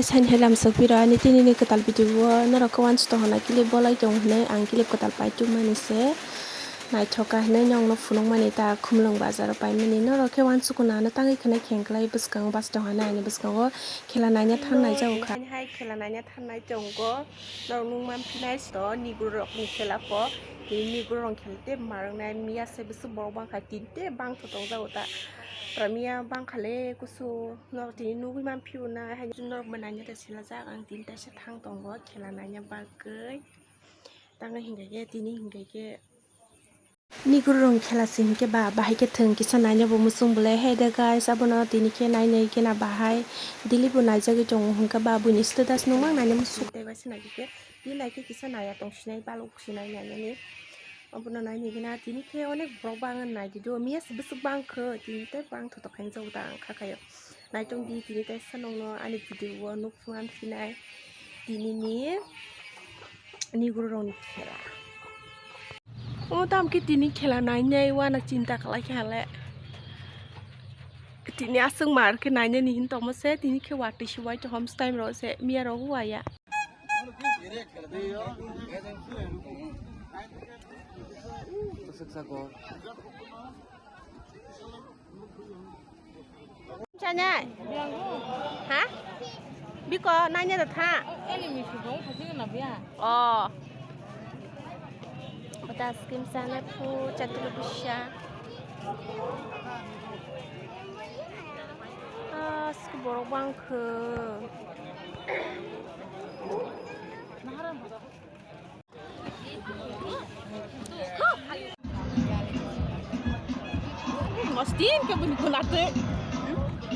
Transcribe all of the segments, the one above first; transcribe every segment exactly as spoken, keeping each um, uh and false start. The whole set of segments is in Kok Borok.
Sain helam sokpiro ani tini ni kwtal video o norok khe wansuk tong hwnna clip bolai tong hwnwi ang clip kwtal pai tubmani se naithok kha hwnwi nokno phunukmani ta Khumulwng bazar o paimani norok khe wansuk nano tangwi khwnai khengklai bwskango bus tong hwnwi ani bwskango khela naina thangnai jago kha. Hai khela naina thangnai tongo norok nukman phinai to niguro rok ni khela po tini niguro rok khela tei marwknai miya se bwswk borok bangkha tini tei bangtho tongjago ta pura miya bangkha le kusu. Norok tini nugwi manphio na, hai norok bo naina ta silajak, ang tini taisa thang tongo khela naina bagwi. Tamo hinkhe tini hinkhe niguro rok khela se hinkhe ba, bahai khe thwng kisa naina bo muchung bolai. Hey de guys, abono tini khe nai nai khe na bahai Delhi bo naijagwi tongo hinkhe ba, buini status nukmang naina muchung. Tei bai se naikhe tini naikhe kisa naiya tong sinai baluk sinai nainani. Abono nai nai khe na tini khe onek borok bang naidi do, miya se bwswk bangkha tini tei bangthotok khe wngjago ta ang kha khaio. Naitong di tini teisa nokno ani video o nukphung phinai tini ni niguro rok ni khela. O tam khe tini khela nainai wana chinta khlai kha le. Tini aswk mar khe nainani hin tongma se tini khe watwi se wai to hom time rok se miya rok waya. Chanya? Ha? Biko, nanya da tha? Oh. Bata skim sana phu, chatulu bisa. Ah, sku borok bangkhe. Mostin ke buni kunate.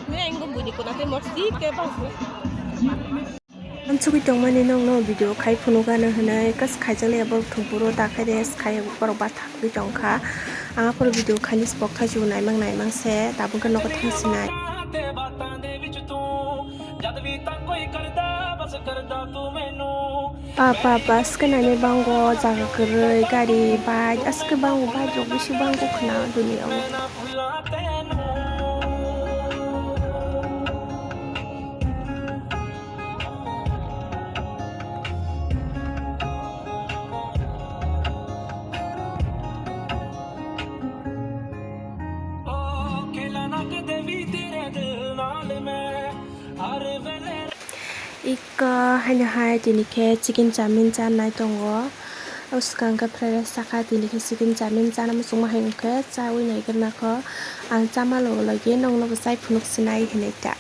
Ne engko buni kunate mostin ke pas. Amsugwi tongmani nokno video khai phunukgano hwnwi kas khaijak le borok thwngphuru ta khai de khai borok batha. Tongkha. Ang aphuru video khani spok khai chugo naimang naimang se tabuk khe nogo thang sinai. Pa pa pa, swkhe nainai bango jaga kwrwi gari bike aswkhe bango bike rok bishi bango khwna duniya o. Ika haino hai tini khe chicken chowmin chanai tongo. O swkang khe fried rice chakha, tini khe chicken chowmin chana muchungma hai wngkhe chaui naigrwna kho. Ang chama logi logi nokno bo chai phunuk sinai hinwi ta.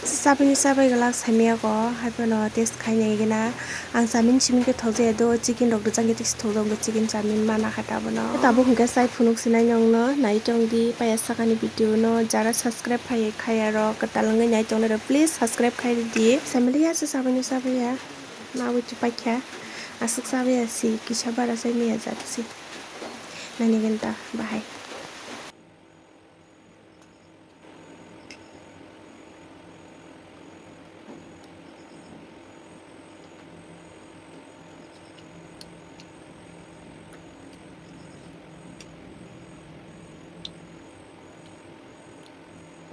Sabini sabai glak samya ko, hai phano test khai nai gina. Ang chowmin simi khe thokjaya do, chicken rok rijak khe test thokjak wngkha, chicken chowmin mana kha tabuk no. Tabuk hwnkhe chai phunuk sinai nokno nai tong di, paya sakani video no jara subscribe khai khaya rok kwtal wngwi nai tongnai rok please subscribe khai di. Samili ya se sabini sabaya, ma wi chupai kha, aswk sabaya si kisa bara sai miya jat si. Nani ganta bahai.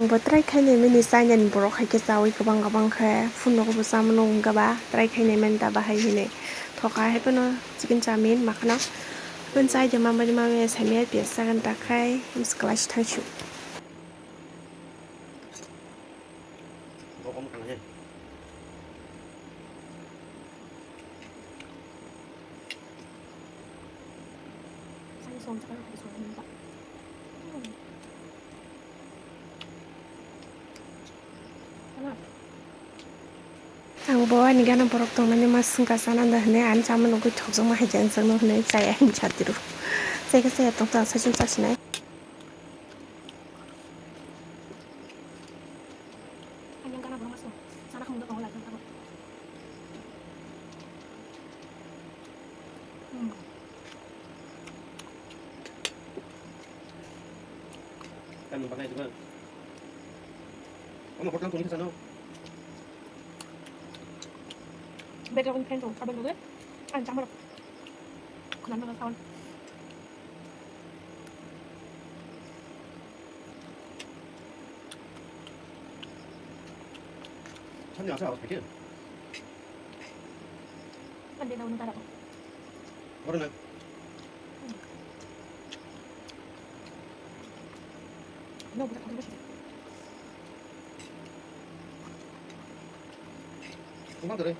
Bo try khainai mani China ni borok hai khe chaui kwbang kwbang khe phunukgo bo chamano wngkha ba try khainai mani ta bahai hinwi thoka hai phano chicken chowmin makhano phano chai de mamani mami samya piyaj sagan ta khai bwswk kwlai si thangsu. Ang bo ani gana borok tongmani ma swngkha sana da hwnwi ani chamung nugwi thokjakma hai jeng jeng no hwnwi chaya hwn chatiro. Chai khe chaya tong ta sachung chasinai. Betong fan tong, kabel rok, ang chamar. Khwnana sound. Ande na unu tara. Oro na. No, budak, budak, budak. Ubang tore.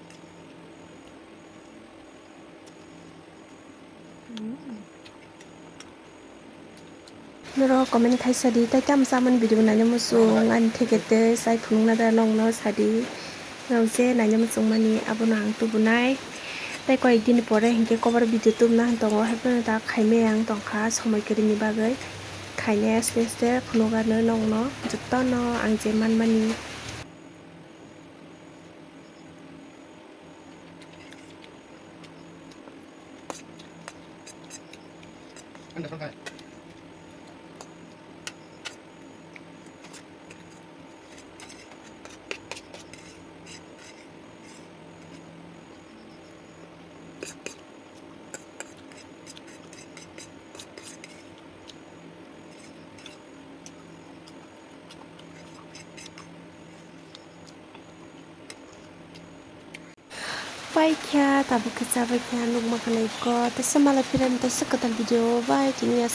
Norok comment khaisa di, tai tamo chamani video naina muchung ani theke tei chai phunukna da nongno sadi. Nong je naina muchung mani abono ang tubunai. Tai koyek din pore hinkhe kobar video tubuna han tongo, haiphano da khaimai ang tongkha somoi kwrwini bagwi. Khainai aste aste phunukano nongno jotono ang je manmani. Paikha, tabuk khe chabaikha, nukma khwnaikha, tesa mala phirani tesa kwtal video bai tini aswk.